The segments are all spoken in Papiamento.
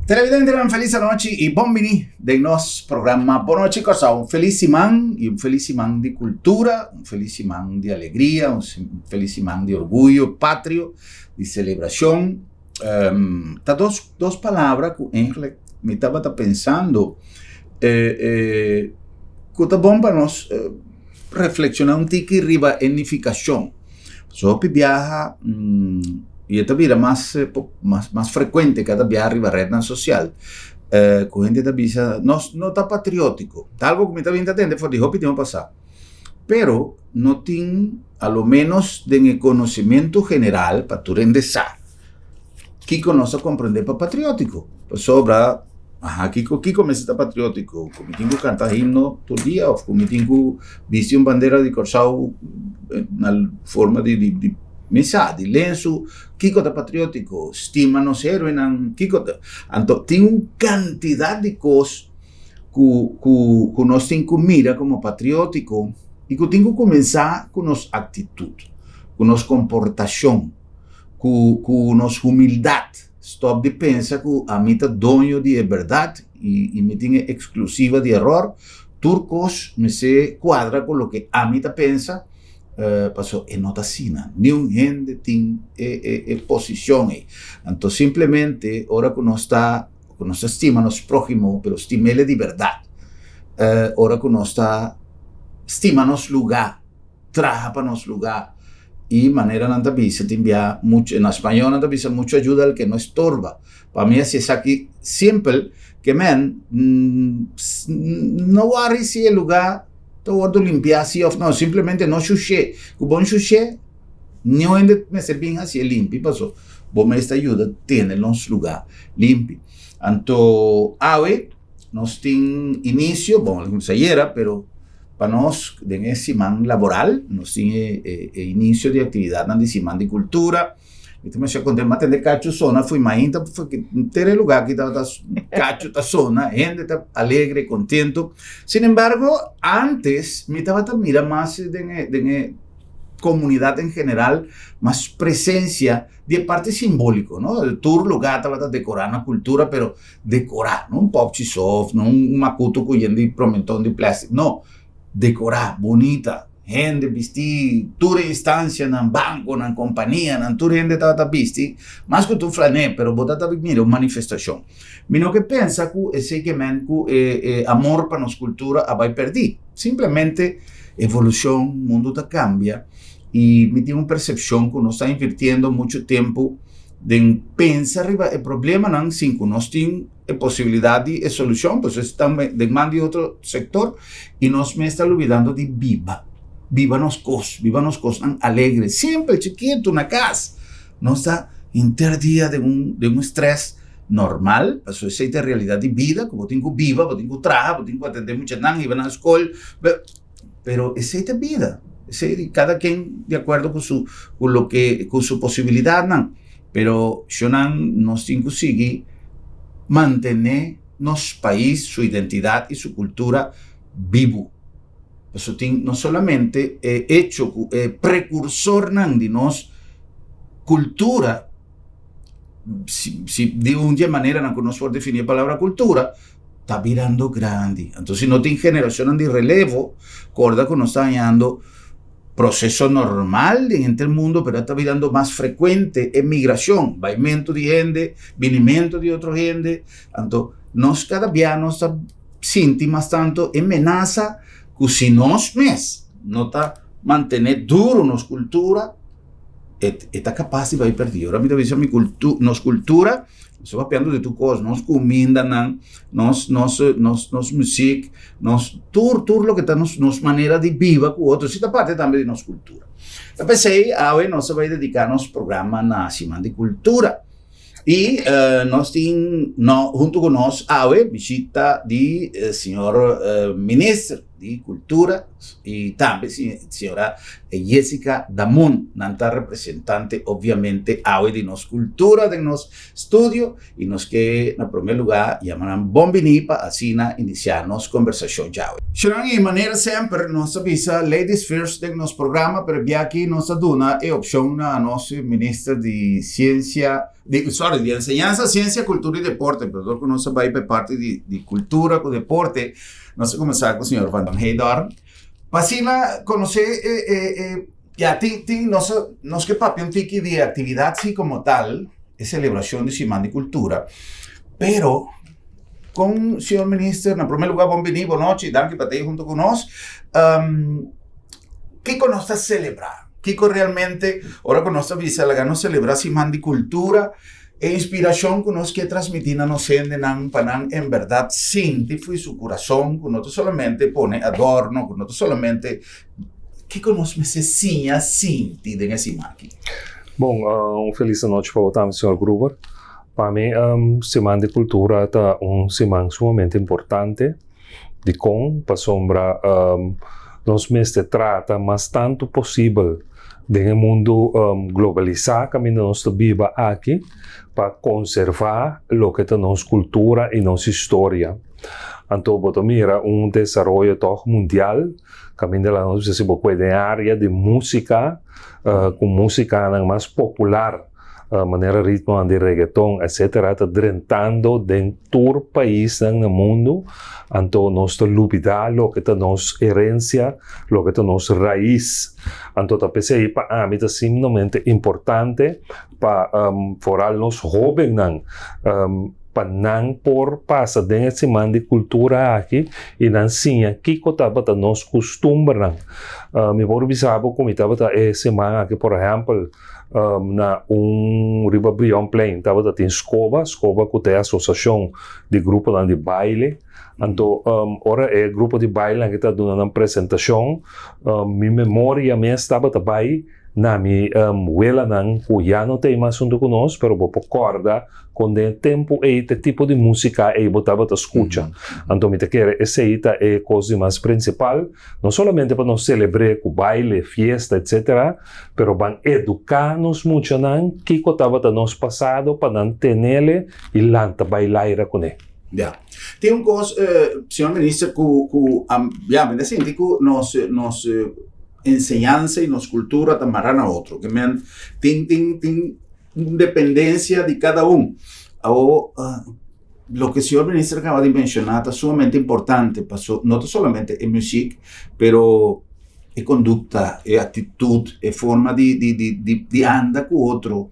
Televidentenan felis anochi i bon bini den nos programa Bon Nochi Kòrsou. Un felis siman i un felis siman di kultura, un felis siman di alegria, un felis siman di orguyo patrio, di selebrashon. Ta dos dos palabra ku eigenlijk mi tabata pensando ku ta bon pa nos reflekshoná un tiki riba e nifikashon. So hopi biaha y e ta bira mas mas frecuente cada biaha riba rednan social cu hende ta bisa nos no ta patriotico. Ta algo cu mi ta bin ta tende for di hopi tempo pasa. Pero no tin a lo menos den e conocimento general pa tur hende sa kico nos ta comprende pa patriotico. Pasobra Aha, kiko kiko mester ta patriótiko? Ku mi tin ku kanta himno tur dia òf ku mi tin ku bisti un bandera di Kòrsou na forma di di di mi sa di lensu? Kiko ta patriótiko? Stima nos héroenan? Kiko ta? Anto tin un kantidat di kos ku ku ku nos tin ku mira komo patriótiko i ku tin ku kuminsá ku nos aktitut, ku nos komportashon, ku ku nos humildat. Stop di pensa ku ami ta doño di e bèrdat i mi tin e eksklusiva di eror. Tur kos mester kuadra ku loke ami ta pensa, pasobra e no ta asina. Niun hende tin e posishon ei. Anto simplemente ora ku nos ta ku nos ta stima nos próhimo, pero stim'el di bèrdat, ora ku nos ta stima nos lugá, traha pa nos lugá y manera nan ta bisa tin bia mucho na spañol nan ta bisa mucho ayuda al que no estorba pa mi haci esaki simpel ke men no worry si e lugar ta wordo limpia si of no simplemente no shushe cu bon shushe niun hende mester bin haci e limpi paso bo mes ta yuda tene nos lugar limpi anto awe Nos tin inicio, bon a cuminsa ayera, pero pa nos den e siman laboral nos tin e e inicio di actividadnan di siman di cultura. Mi ta masha contento, mi a tende cacho sona fo'i mainta ter e lugar aki tabata cacho ta sona, hende ta alegre, contento. Sin embargo, antes mi tabata mira mas den e den e comunidad en general mas presencia di e parti simbolico, no? Tur lugar tabata decora na cultura, pero decorá, no un popchi sof, no un makutu ku yen di promenton di plastic, no, decorá, bunita, hende bistí, tur e instansianan, bankonan, kompanianan, tur hende tabata bisti, mas ku tur flané, pero bo tabata mira un manifestashon. Mi no ke pensa ku esei ke men ku e e amor pa nos kultura a bai pèrdí, simplemente evolushon, mundu ta kambia i mi tin un persepshon ku nos ta invirtiendo muchu tempu Den pensa riba e problemanan sin ku nos tin e posibilidat di e solushon, pues esei ta den man di otro sektor i nos mes ta lubidando di biba, biba nos kos, biba nos kosnan alegre, simpel, chikitu na kas. Nos ta henter dia den un den un strès normal, pasobra esei ta e realidat di bida ku bo tin ku biba, bo tin ku traha, bo tin ku atendé muchanan, hiba nan skol. Pero esei ta bida. Esei di kada ken di akuerdo ku su ku loke ku su posibilidatnan. Pero shonnan nos tin ku sigui mantené nos pais, su identidat i su kultura bibu. Pasobra tin no solamente e echo ku e prekursornan di nos kultura, si si di un dje maneranan ku nos por definí e palabra kultura, ta birando grandi. Anto si no tin generacionnan di relevo, corda cu nos ta hañando proceso normal den henter mundo, pero ta birando mas frecuente e migracion, baimento di hende, binimento di otro hende. Anto nos cada bia nos ta sinti mas tanto e menasa cu si nos mes no ta mantene duro nos cultura, e ta capaz di bai perdi. Ora mi ta bisa mi cultu, nos cultura, Nos ta papiando di tur kos, nos kumindanan, nos nos nos nos muzik, nos tur tur loke ta nos nos manera di biba ku otro, esei ta parti tambe di nos kultura. Ta p'esei awe nos ta bai dediká nos programa na Siman di Kultura. I nos tin no huntu ku nos awe bishita di señor minister. di Kultura i tambe señora Jessica Damun, nan ta representante obviamente awe di nos kultura den nos studio i nos ke na prome lugá yama nan bon bini pa asina inisiá nos kombersashon djawe. Shunan i manera semper nos ta bisa ladies first den nos programa pero biaki nos ta duna e opshon na nos minister di siensia di sorry di enseñansa, siensia, kultura i deporte pero dor ku nos a bai pa e parti di di kultura ku deporte nos a kuminsá ku señor Van Heydoorn pa asina konosé e e e ya tin tin nos a nos ke papia un tiki di e aktividat si komo tal e selebrashon di siman di kultura pero kon señor minister na prome lugar bon bini bonochi danki pa ta ei hunto ku nos kiko nos ta selebrá? Kiko realmente, ora ku nos ta bisa laga nos selebrá Siman di Kultura, e inspirashon ku nos ke transmití na nos hendenan pa nan en bèrdat sinti fo'i su kurason ku no ta solamente pone adòrno, ku no ta solamente kiko nos mester siña sinti den e siman aki? Bon, un felis anochi pa bo tambe, señor Gruber. Pa mi, Siman di Kultura ta un siman sumamente importante. Dikon? Pasobra nos mester trata mas tantu posibel den e mundu globalisá kaminda nos ta biba aki pa konservá loke ta nos kultura i nos historia. Anto bo ta mira un desaroyo tòg mundial kaminda laga nos bisa si bo kue den área di músika ku músikanan mas popular. Manera ritmonan di reggaeton etcetera ta drentando den tur paisnan na mundu, anto nos ta lubida loke ta nos herencia, loke ta nos rais. Anto ta p'esei pa ami ta simnomente importante pa foral nos hobennan pa nan por pasa den e siman di kultura aki i nan siña kiko tabata nos kustumbernan. Mi por bisa bo ku mi tabata e siman aki por ehèmpel Na un riba Brionplein tabata tin Scoba, Scoba ku ta e asosiashon di gruponan di baile. Anto ora e grupo di bailenan aki ta duna nan presentashon, mi memoria mes tabata bai na mi welanan ku ya no ta ei mas huntu ku nos, pero bo por kòrda kon den e tempu ei ta e tipo di músika ei bo tabata skucha. Anto mi ta kere esei ta e kos di mas prinsipal, no solamente pa nos selebr'é ku baile, fiesta, etsetera, Pero ban eduká nos muchanan kiko tabata nos pasado pa nan tenele i lanta bai laira kuné. Ya. Tin un kos, señor minister, ku ku ya, mi ta sinti ku nos nos enseñansa i nos kultura ta mará na otro. Ke men tin tin tin un dependensia di kada un. Awor loke señor minister a kaba di menshoná ta sumamente importante paso no ta solamente e muzik pero e kondukta, e aktitut, e forma di di di di di anda ku otro.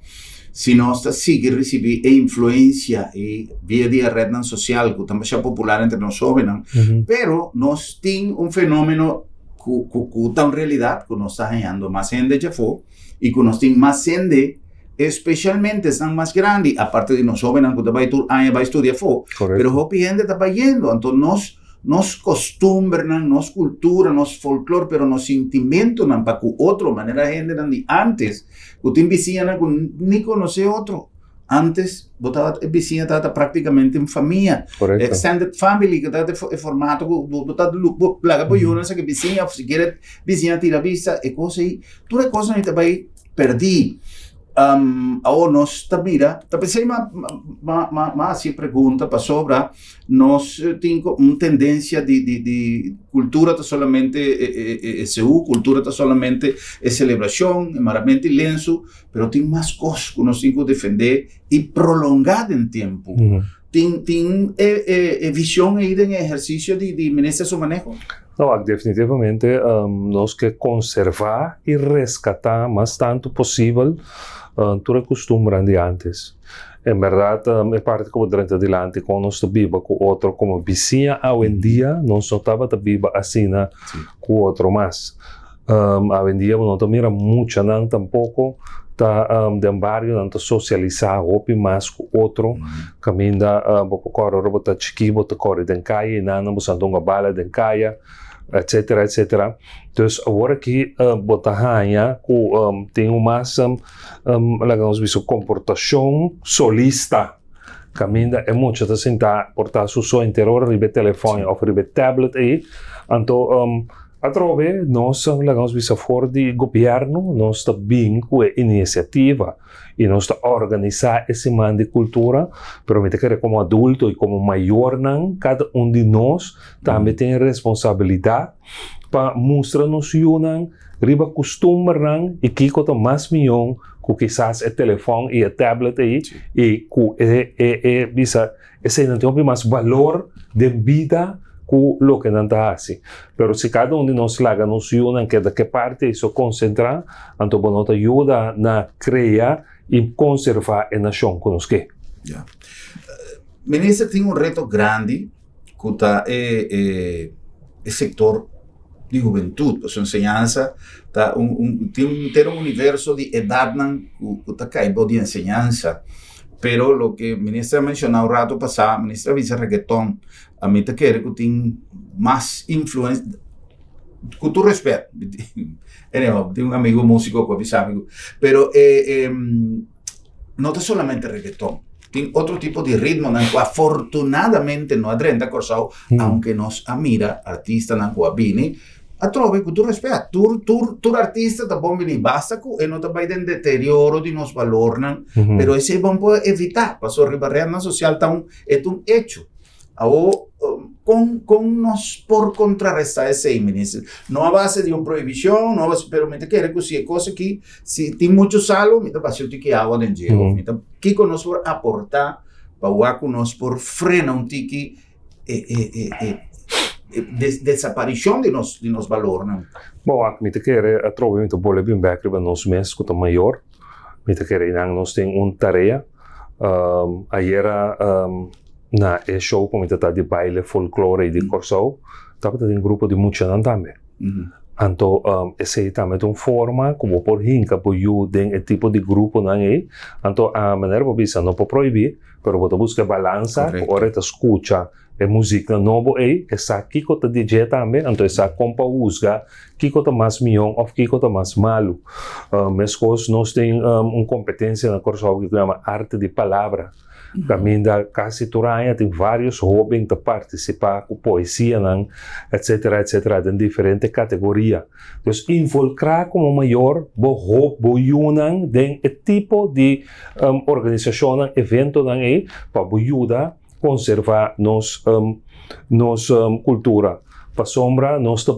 Si nos ta sigui risibí e influensia i via di e retnan sosial ku ta masha popular entre nos hóbennan, pero nos tin un fenómeno ku ku ku ta un realidat ku nos ta hañando mas hende djafó i ku nos tin mas hende especialmente esnan mas grandi, aparte di nos hóbennan ku ta bai tur aña bai studia afó, pero hopi hende ta bayendo, anto nos nos kostumbernan, nos kultura, nos folklor, pero nos sintimentunan pa ku otro, manera hendenan di antes ku tin bisiñanan ku ni konosé otro. Antes bo tabata e bisiña tabata práktikamente un famia. Korekto. Extended family ku tabata e formato ku bo ta bo laga bo yunan sa ku e bisiña òf sikiera bisiña tira bista e kos ei tur e kosnan ei ta bai perdí. Awor nos ta mira, ta p'esei m'a m'a m'a m'a hasi e pregunta pasobra nos tin un tendensia di di di kultura ta solamente e e e seú, kultura ta solamente e selebrashon, e maramentu i lensu, pero tin mas kos ku nos tin ku defendé i prolongá den tempu. Tin tin e e e vision ei den e ehersisio di di minister su maneho? No, wak, definitivamente nos ke konservá i reskatá mas tantu posibel tur e kustumbernan di ántes. En bèrdat e parti ku bo drenta dilanti kon nos ta biba ku otro komo bisiña awendia nos no tabata biba asina ku otro mas. Awendia bo no ta mira muchanan tampoko ta den barionan ta sosialisá hopi mas ku otro. Kaminda bo por kòrda ora bo ta chikí bo ta kòrda den kaya i nan nan bo sa dunga bala den kaya etsetera etsetera. Dus awor aki bo ta haña ku tin un mas laga nos bisa komportashon solista. Kaminda e mucha ta sinta por ta su so henter ora riba e telefòn òf riba e tablet ei. Anto atrobe nos laga nos bisa for di gobièrnu nos ta bin ku e inisiativa i nos ta organisá e siman di kultura, pero mi ta kere komo adulto i komo mayornan kada un di nos tambe tin e responsabilidat pa mustra nos yunan riba kustumbernan i kiko ta mas mihó ku kisas e telefòn i e tablet ei i ku e e e bisa eseinan tin hopi mas balor den bida ku loke nan ta hasi. Pero si kada un di nos laga nos yunan keda ke parti ei so konsentrá, anto bo no ta yuda na krea i konservá e nashon ku nos ke. Ya. Minister tin un reto grandi ku ta e e e sektor di hubentut, pasobra enseñansa ta un un tin un henter un universo di edatnan ku ku ta kai bou di enseñansa. Pero loke minister a menshoná un rato pasá, minister a bisa regeton, ami ta kere ku tin mas influen ku tur rèspèt, anyhow tin un amigo músiko ku a bisa mi ku pero e e no ta solamente regeton, tin otro tipo di ritmonan ku afortunadamente no a drenta Kòrsou, aunke nos a mira artistanan ku a bini atrobe ku tur rèspèt, tur tur tur artista ta bon bini, basta ku e no ta bai den deterioro di nos balornan, pero esei bon por evitá, pasobra riba retnan sosial ta un e ta un echo. Awor, kon kon nos por kontrarestá esei, minister? No a base di un prohibishon, no a base, pero mi ta kere ku si e kos aki, si tin muchu salu, mi ta basi un tiki awa den dje, of mi ta, kiko nos por aportá pa wak ku nos por frena un tiki e e e e e desaparishon di nos di nos balornan? Bon, wak, mi ta kere atrobe mi ta bolbe bin bèk riba nos mes ku ta mayor. Mi ta kere einan nos tin un tarea. Ayera na e show ku mi ta ta di baile folklore di Kòrsou tabata tin grupo di muchanan tambe. Anto esei tambe ta un forma ku bo por hinka bo yu den e tipo di gruponan ei. Anto a manera bo bisa no por prohibí pero bo ta buska e balansa ku ora e ta skucha E muziknan nobo ei, e sa kiko ta di dje tambe, anto e sa kon pa husga kiko ta mas mihó òf kiko ta mas malu. Meskos nos tin un kompetensia na Kòrsou ku yama Arte di Palabra, kaminda kasi tur aña tin vários hóben ta partisipá ku poesianan, etsetera, etsetera, den diferente kategoria. Dus involkrá komo mayor bo hop bo yunan den e tipo di organisashonnan, eventonan ei pa bo yuda konservá nos nos kultura. Pasobra nos ta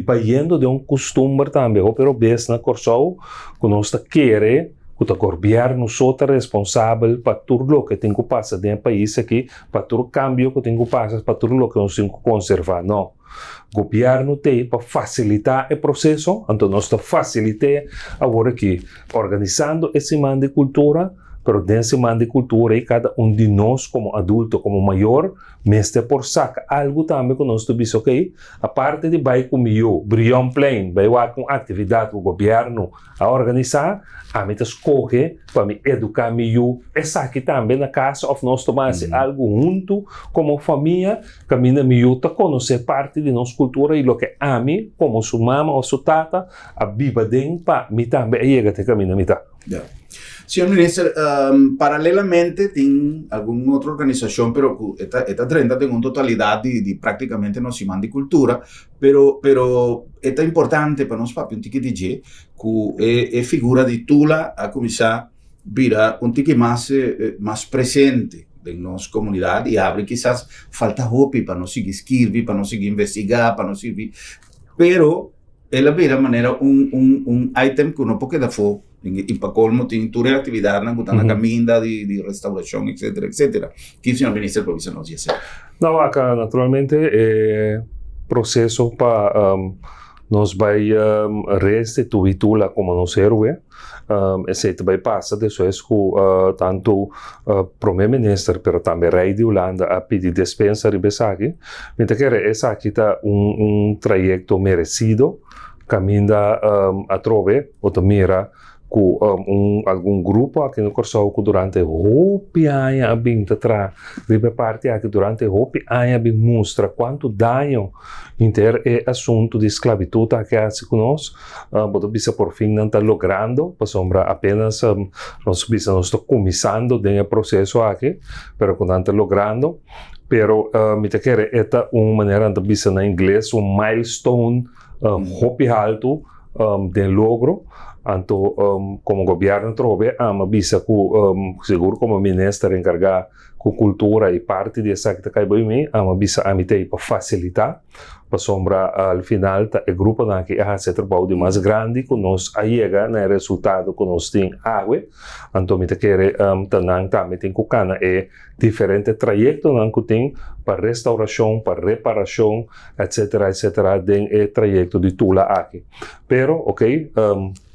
bayendo den un kustumber tambe hopi robes na Kòrsou ku nos ta kere ku ta gobièrnu so ta responsabel pa tur loke tin ku pasa den e pais aki, pa tur kambio ku tin ku pasa, pa tur loke nos tin ku konservá. No. Gobièrnu t'ei pa fasilitá e proseso, anto nos ta fasilit'é awor aki organisando e siman di kultura. Pero den siman di kultura ei kada un di nos komo adulto, komo mayor, mester por saka algu tambe ku nos ta bisa okey, aparte di bai ku mi yu Brionplein bai wak un aktividat ku gobièrnu a organisá, ami ta skohe pa mi eduká mi yu esaki tambe na kas òf nos ta hasi algu huntu komo famia kaminda mi yu ta konosé parti di nos kultura i loke ami komo su mama òf su tata a biba den pa mi tambe a yega te kaminda mi ta. Ya. Señor Minister, paralelamente tin algun otro organisacion, pero cu e ta, e ta drenta den un totalidad di, di practicamente nos siman di cultura, pero, pero e ta importante pa nos papia un tiki di dje, cu e, e figura di Tula a cuminsa bira un tiki mas, mas presente den nos comunidad y abri kisas falta hopi pa nos sigui skirbi, pa nos sigui investiga, pa nos sigui, pero El a bira manera un un un item ku no por keda afó i pa kolmo tin tur e aktividatnan ku ta na kaminda di di restaurashon etsetera etsetera. Ki señor minister por bisa nos di esei? No wak, naturalmente e proseso pa nos bai restituí Tula komo nos héroe Esei ta bai pasa despues ku tantu Prome Minister pero tambe Rei di Hulanda a pidi despensa riba esaki. Mi ta kere esaki ta un trayekto meresido kaminda atrobe bo ta mira. ku un algun grupo aki na Kòrsou ku durante hopi aña a bin ta traha riba e parti aki, durante hopi aña a bin mustra kuantu daño henter e asuntu di sklabitut aki a hasi ku nos. Bo ta bisa por fin nan ta logrando, pasobra apenas nos bisa nos ta kuminsando den e proseso aki, pero ku nan ta logrando. Pero mi ta kere e ta un manera nan ta bisa na ingles un milestone hopi haltu den logro. Anto komo gobièrnu atrobe ama bisa ku sigur komo minister enkargá ku kultura i parti di esaki ta kai bai mi, ama bisa ami ta ei pa fasilitá. Pasobra al final ta e gruponan aki a hasi e trabou di mas grandi ku nos a yega na e resultado ku nos tin awe. Anto mi ta kere ta nan tambe tin ku kana e diferente trayektonan ku tin pa restaurashon, pa reparashon, etsetera, etsetera den e trayekto di Tula aki. Pero, ok,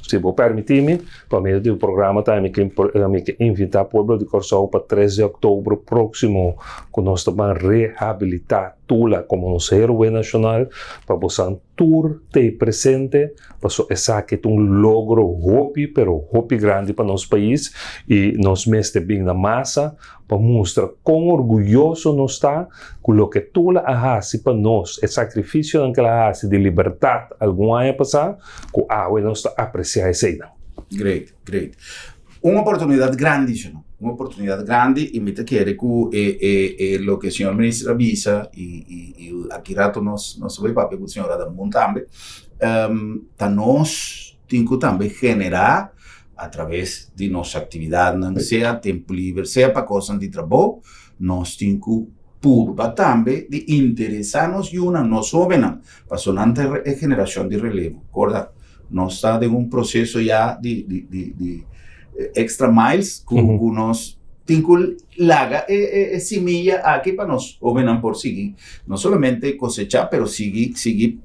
si bo permití mi, pa medio di bo programa tambe mi ke mi ke invitá pueblo di Kòrsou pa tres di òktober próksimo ku nos ta ban rehabilitá Tula komo nos héroe nashonal, pa bosan tur t'ei presente, paso esaki ta un logro hopi pero hopi grandi pa nos pais i nos mester bin na masa pa mustra kon orguyoso nos ta ku loke Tula a hasi pa nos, e sakrifisionan ku el a hasi di libertat algun aña pasá, ku awe nos ta apresiá eseinan. Great, great. Un oportunidat grandi, si no? Un oportunidat grandi i mi ta kere ku e e e loke señor minister a bisa i i i aki rato nos nos ta bai papia ku señor Adamun tambe, ta nos tin ku tambe generá a traves di nos aktividatnan, sea tempu liber, sea pa kosnan di trabou, nos tin ku purba tambe di interesá nos yunan, nos hóbennan, pasobra nan ta e generashon di relevo. Korda, nos ta den un proseso ya di di di di extra miles ku ku nos tin ku laga e e e similla aki pa nos hóbennan por sigui no solamente kosechá pero sigui sigui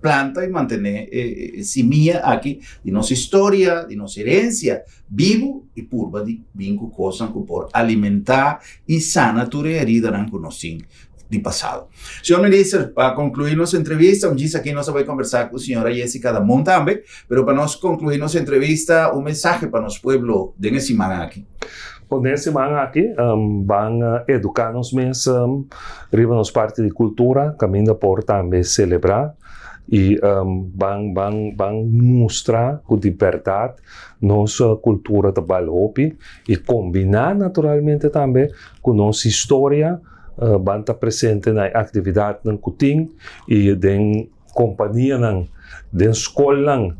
planta y mantené e simia aki di nos historia, di nos herencia bibu y purba di bin cu cosnan cu por alimenta y sana tur e heridanan cu nos tin di pasado. Señor Minister, pa conclui nos entrevista, un djis aki nos a bay conversa cu señora Jessica Damon tambe, pero pa nos conclui nos entrevista, un mensahe pa nos pueblo den e siman aki. Bon, den e siman aki ban educa nos mes Riba nos parti di kultura kaminda por tambe selebrá i ban ban ban mustra ku di bèrdat nos kultura ta bal hopi i kombiná naturalmente tambe ku nos historia ban ta presente na e aktividatnan ku tin i den kompanianan, den skolnan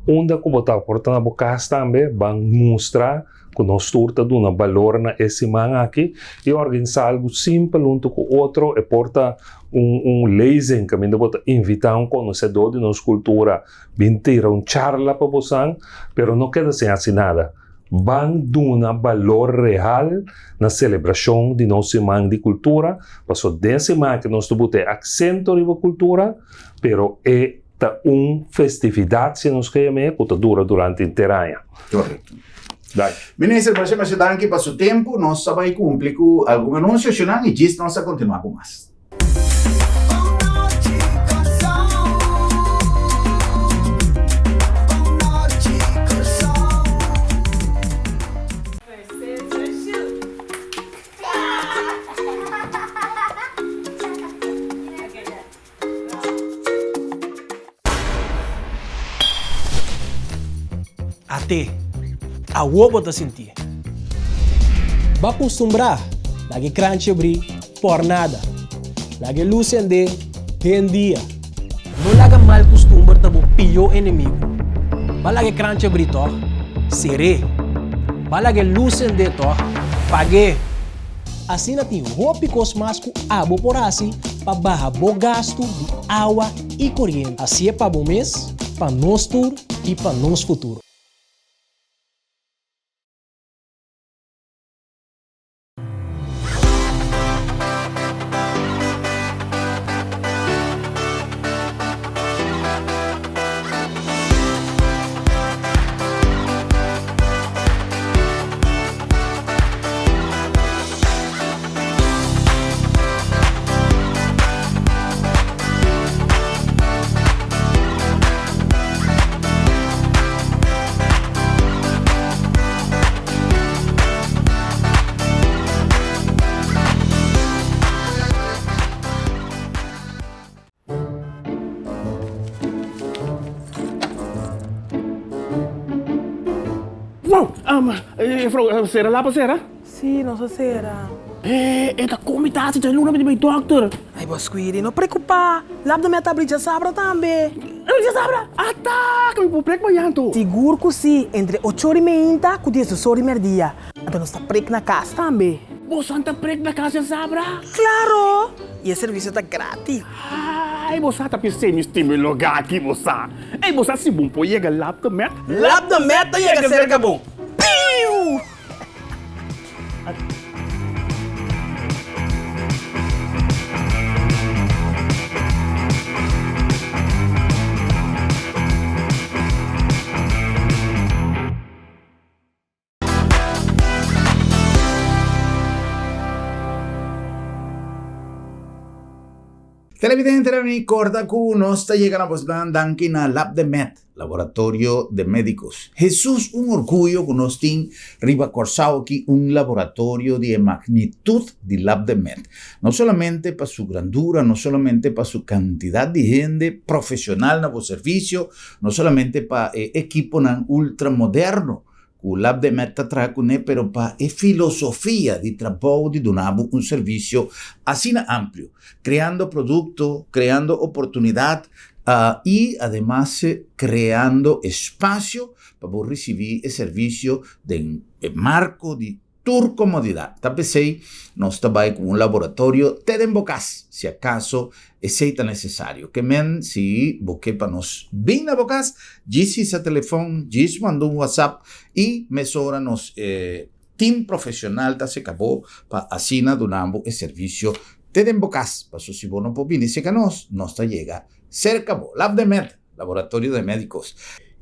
unda ku bo ta por ta na bo kas tambe ban mustra ku nos tur ta duna balor na e siman aki i organisá algu simpel huntu ku otro. E por ta un un lezing kaminda bo ta invitá un konosedó di nos kultura bin tira un charla pa bosan, pero no keda sin hasi nada. Ban duna balor real na selebrashon di nos siman di kultura, pasobra den siman aki nos ta buta e aksento riba kultura, pero e ta un festividat, si nos ke yam'é, ku ta dura durante henter aña. Korekto. Minister, masha masha danki pa su tempu. Nos ta bai kumpli ku algun anunsionan i djis nos ta kontinuá ku mas. At'é, awor bo ta sintié. Bo a kustumbrá laga e kranchi abrí por nada. Laga e lus sendé den dia. No laga mal kustumber ta bo pió enemigu. Bo a laga e kranchi abrí tòg? Ser'é. Bo a laga e lus sendé tòg? Pag'é. Asina tin hopi kos mas ku abo por hasi pa baha bo gastu di awa i koriente. Hasié pa bo mes, pa nos tur i pa nos futuro. Juffrouw, sera lapa sera? Sí, nos a sera. E ta kon mi ta hasi djaluna mi ta bai dòkter. Ai bo Squiri, no preokupá. Lap de mi a ta abri djasabra tambe. Abri djasabra? Ata! Ke mi por prek mañan anto? Sigur ku sí, entre ocho ora i meinta ku diesdos ora i mèrdia. Anto nos ta prek na kas tambe. Bosan ta prek na kas djasabra? Klaro! I e servisio ta gratis. Ai bo sa ta pis'é mi stima e lugá aki bo sa. Ei bo sa si bon por yega Lap de Met? Lap de Met ta yega serka bo. Piu! Televidente mi corda cu nos ta yega na bosnan danki na Lab de Med, Laboratorio de Médicos. Jesús un orguyo cu nos tin riba Corsao aki un laboratorio di e magnitud di Lab de Med. No solamente pa su grandura, no solamente pa su cantidad di hende profesional na bo servicio, no solamente pa e equiponan ultramoderno Ku Lab de Med ta traha kuné pero pa e filosofia di trabou di duna bo un servisio asina amplio, kreando produkto, kreando oportunidat i ademas kreando espasio pa bo risibí e servisio den e marko di tur komodidat. Ta p'esei nos ta bai ku un laboratorio te den bo kas, si akaso esei ta nesesario. Ke men si bo ke pa nos bin na bo kas, djis hisa telefòn, djis manda un whatsapp i mesora nos tim profeshonal ta seka bo pa asina duna bo e servisio te den bo kas. Paso si bo no por bini seka nos, nos ta yega serka bo. Lab de Med, Laboratorio de Médicos.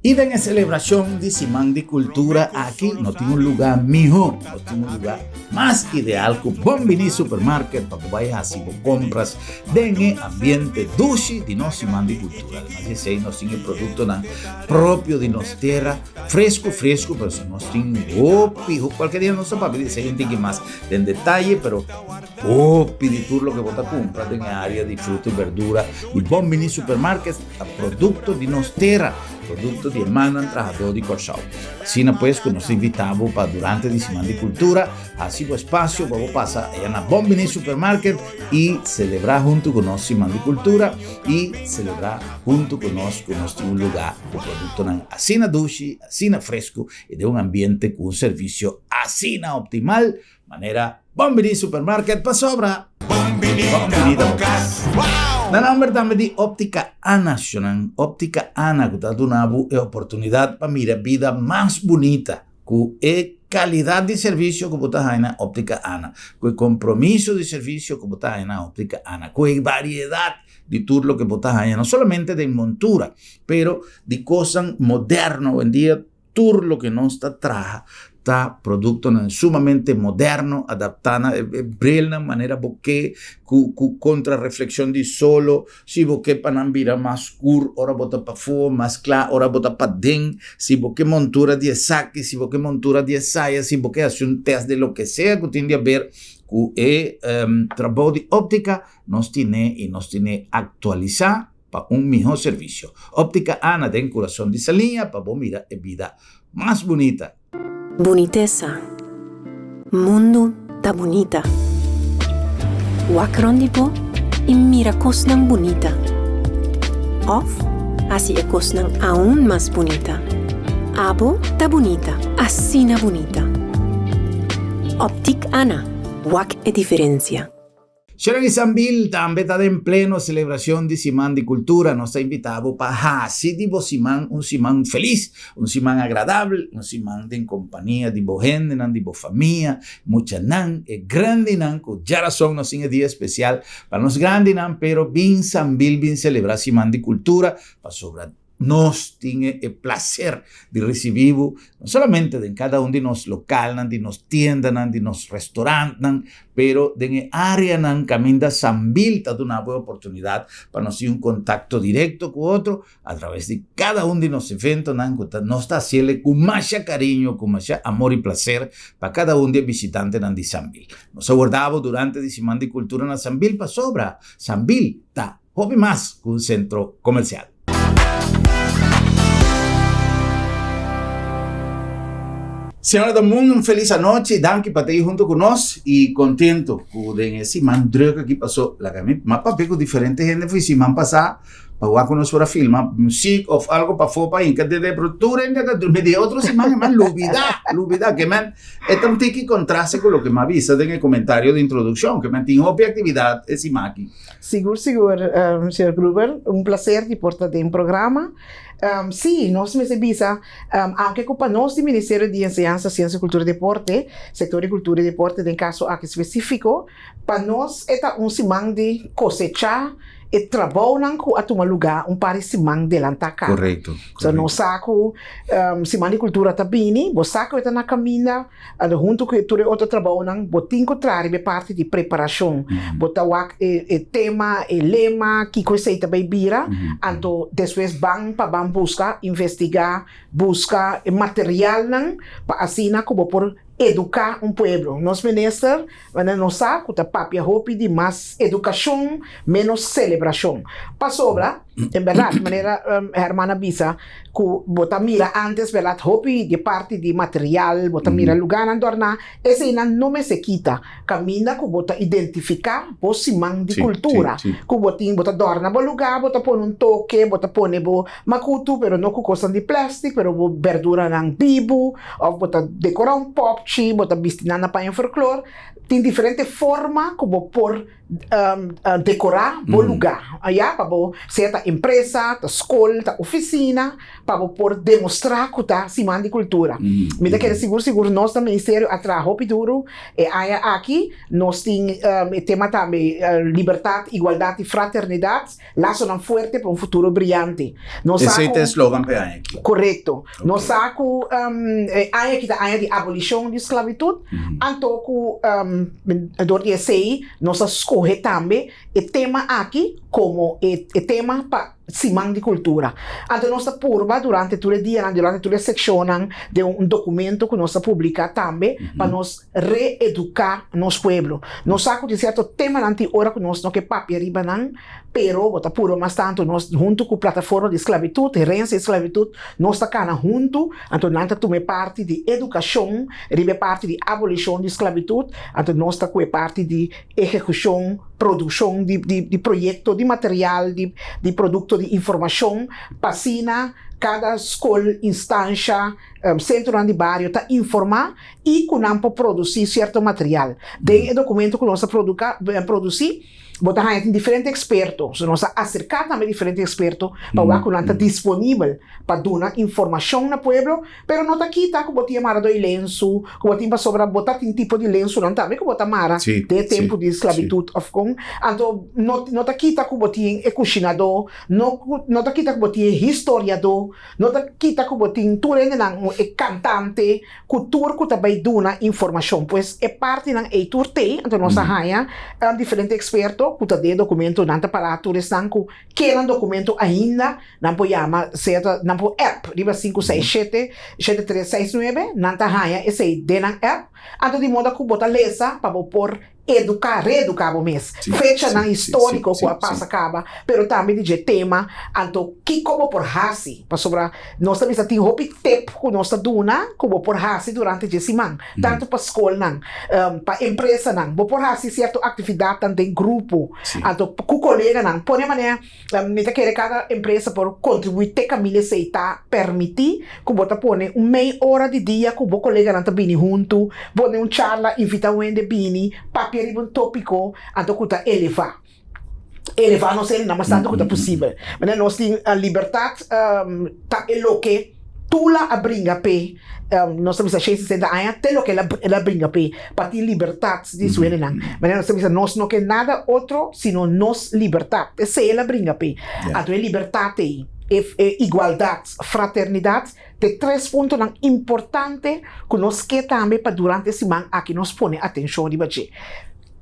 I den e selebrashon di Siman di Kultura aki no tin un lugá mihó, no tin un lugá mas ideal ku Bon Biní Supermarket pa bo bai hasi bo kompras den e ambiente dushi di nos Siman di Kultura. Ademas di esei nos tin e produktonan propio di nos tera, fresku fresku, pero si nos tin hopi, kualke dia nos ta papia di esei un tiki mas den detaye, pero Hopi di tur loke bo ta kumpra den e área di fruta i berdura di Bon Bini Supermarket ta produkto di nos tera, produkto di e mannan trahadó di Kòrsou. Asina pues ku nos ta invitá bo pa durante di Siman di Kultura hasi bo espasio pa bo pasa aya na Bon Bini Supermarket i selebrá huntu ku nos Siman di Kultura i selebrá huntu ku nos ku nos tin un lugá ku produktonan asina dushi, asina fresku i den un ambiente ku un servisio asina optimal. Manera Bon Bini Supermarket pasobra Bon Bini ta bo kas. Na nomber tambe di Optica Ana, Shonnan Optica Ana ku ta duna bo e oportunidat pa mira bida mas bunita ku e kalidat di servisio ku bo ta haña na Optica Ana, ku e kompromiso di servisio ku bo ta haña na Optica Ana, ku e variedat di tur loke bo ta haña no solamente den montura pero di kosnan moderno awendia. Tur loke nos ta traha ta produktonan sumamente moderno, adaptá na e brilnan manera bo ke, ku ku kontra reflekshon di solo, si bo ke pa nan bira mas skur ora bo ta pafó, mas kla ora bo ta paden, si bo ke montura di esaki, si bo ke montura di esaya, si bo ke hasi un tèst di loke sea ku tin di aber ku e trabou di óptika, nos tine i nos tine aktualisá. pa un mihó servisio. Óptica Ana den kurason di Saliña pa bo mira e bida mas bunita. Bunitesa. Mundu ta bunita. Wak rond di bo i mira kosnan bunita. Òf hasi e kosnan aun mas bunita. Abo ta bunita, asina bunita. Optik Ana, wak e diferensia. Sharon y Sambil tambe ta den pleno celebracion di Siman di Cultura. Nos ta invita bo pa haci di bo siman un siman feliz, un siman agradabel, un siman den compania di bo hendenan, di bo famia, muchanan, e grandinan cu djarason nos tin e dia especial pa nos grandinan, pero bin Sambil bin celebra Siman di Cultura pasobra Nos tin e placer di ricibi bo no solamente den cada un di nos localnan, di nos tiendanan, di nos restaurantnan, pero den e areanan caminda Sambil ta duna bo e oportunidad pa nos tin un contacto directo cu otro a traves di cada un di nos eventonan cu ta nos ta haciele cu masha cariño, cu masha amor y placer pa cada un di e bishitantenan di Sambil. Nos a warda bo durante di Siman di Cultura na Sambil pasobra Sambil ta Hopi mas ku un sentro komersial. Señora ta mundo un feliz anochi, danki pa ta ei hunto ku nos i kontento ku den e siman druk aki pasó. Laga mi m'a papia ku diferente hende for e siman pasá pa wak ku nos por a filma muzik òf algo pafó pa hinka den pero tur hende ta drumi di e otro siman e man lubidá, lubidá ke men e ta un tiki kontraste ku loke m'a bisa den e komentario di introdukshon ke men tin hopi aktividat e siman aki. Sigur sigur señor Gruber, un placer di por ta den programa. Sí, nos mester bisa, aunke ku pa nos di Ministerio di Enseñansa, Siensia, Kultura i Deporte, sektor di Kultura i Deporte den kaso aki spesífiko, pa nos e ta un siman di kosechá e trabounan ku a tuma lugá un par di siman delantá kaba. Korekto, So nos sa ku siman di kultura ta bini, bo sa ku e ta na kaminda, Anto huntu ku tur e otro trabounan bo tin ku traha riba e parti di preparashon. Bo ta wak e tema, e lema, kiko esei ta bai bira, anto despues ban pa ban buska, investigá, buska e materialnan pa asina ku bo por eduká un pueblo. Nos minister manera nos sa ku ta papia hopi di mas edukashon, ménos selebrashon. Pasobra. En berdad, manera Herman a bisa, ku bo ta mira antes, berdad, hopi di parti di material, bo ta mira lugarnan dorná, eseinan no mester kita. Kaminda ku bo ta identifiká bo siman di kultura, ku bo tin, bo ta dòrna bo lugá, bo ta pone un toke, bo ta pone bo makutu, pero no ku kosnan di plèstik, pero bo bèrduranan bibu, òf bo ta dekorá un pòpchi, bo ta bisti nan na paña folklor. Tin diferente forma ku bo por dekorá bo lugá ya pa bo sea ta empresa, ta skol, ta ofisina pa bo por demostrá ku ta siman di kultura. Mi ta kere sigur sigur nos na ministerio a traha hopi duru e aña aki nos tin e tema tambe libertat, igualdat i fraternidat. Lasonan fuerte pa un futuro briante. Nos sa Esei ta e slogan pa e aña aki. Korekto. Nos sa ku e aña aki ta aña di abolishon di sklabitut, anto ku dor di esei nos a skohe tambe e tema aki komo e tema pa Siman di Kultura. Anto nos ta purba durante tur e dianan, durante tur e sekshonnan den un dokumento ku nos ta publiká tambe pa nos reeduká nos pueblo. Nos sa ku tin sierto temanan tin ora ku nos no ke papia riba nan, pero bo ta purba mas tantu nos huntu ku Plataforma di Sklabitut, Herensia di Sklabitut, nos ta kana huntu, anto nan ta tuma e parti di edukashon riba e parti di abolishon di sklabitut, anto nos ta ku e parti di ehekushon, produkshon di di proyekto, di material, di di produkto di informashon pa asina kada skol, instansha, sentronan di bario ta informá i ku nan por produsí sierto material. Den e dokumento ku nos a produká produsí, bo ta haña tin diferente eksperto. So nos a aserká tambe diferente eksperto pa wak ku nan ta disponibel pa duna informashon na pueblo, pero no ta kita ku bo tin e mara doi lensu, ku bo tin pasobra bo ta tin tipo di lensunan tambe ku bo ta mara den e tempu di sklabitut òf kon. Anto no no ta kita ku bo tin e kushinadó, no no ta kita ku bo tin e historiadó, no ta kita ku bo tin tur hendenan e kantante, ku tur ku ta bai duna informashon. Pues e partinan ei tur t'ei, anto nos a haña diferente eksperto ku ta den e dokumento, nan ta pará tur esnan ku ke nan dokumento ainda, nan por yama sea ta nan por app riba sinku seis shete, shete tres seis nuebe, nan ta haña esei den nan app, anto di moda ku bo ta lesa pa bo por eduká, reeduká bo mes. Fechanan históriko ku a pasa kaba, pero tambe di dje tema, anto kiko bo por hasi? Pasobra nos ta bisa tin hopi tep ku nos ta duna ku bo por hasi durante dje siman, tantu pa skolnan, pa empresanan. Bo por hasi sierto aktividatnan den grupo, anto ku koleganan. Pone manera. Mi ta kere kada empresa por kontribuí te kaminda esei ta permití ku bo ta pone un mei ora di dia ku bo koleganan ta bini huntu, pone un charla, invitá un hende bini, papia riba un tópiko anto ku ta elevá. Elevá nos hendenan mas tantu ku ta posibel. Manera nos tin libertat ta e loke Tula a bringa p'e, nos ta bisa shen sesenta aña, te loke el a bringa p'e, pa tin libertat di su hendenan. Manera nos ta bisa, nos no ke nada otro sino nos libertat. Esei el a bringa p'e. Anto e libertat ei, e igualdat, fraternidat, ta e tres puntonan importante ku nos ke tambe pa durante e siman aki nos pone atenshon riba dje.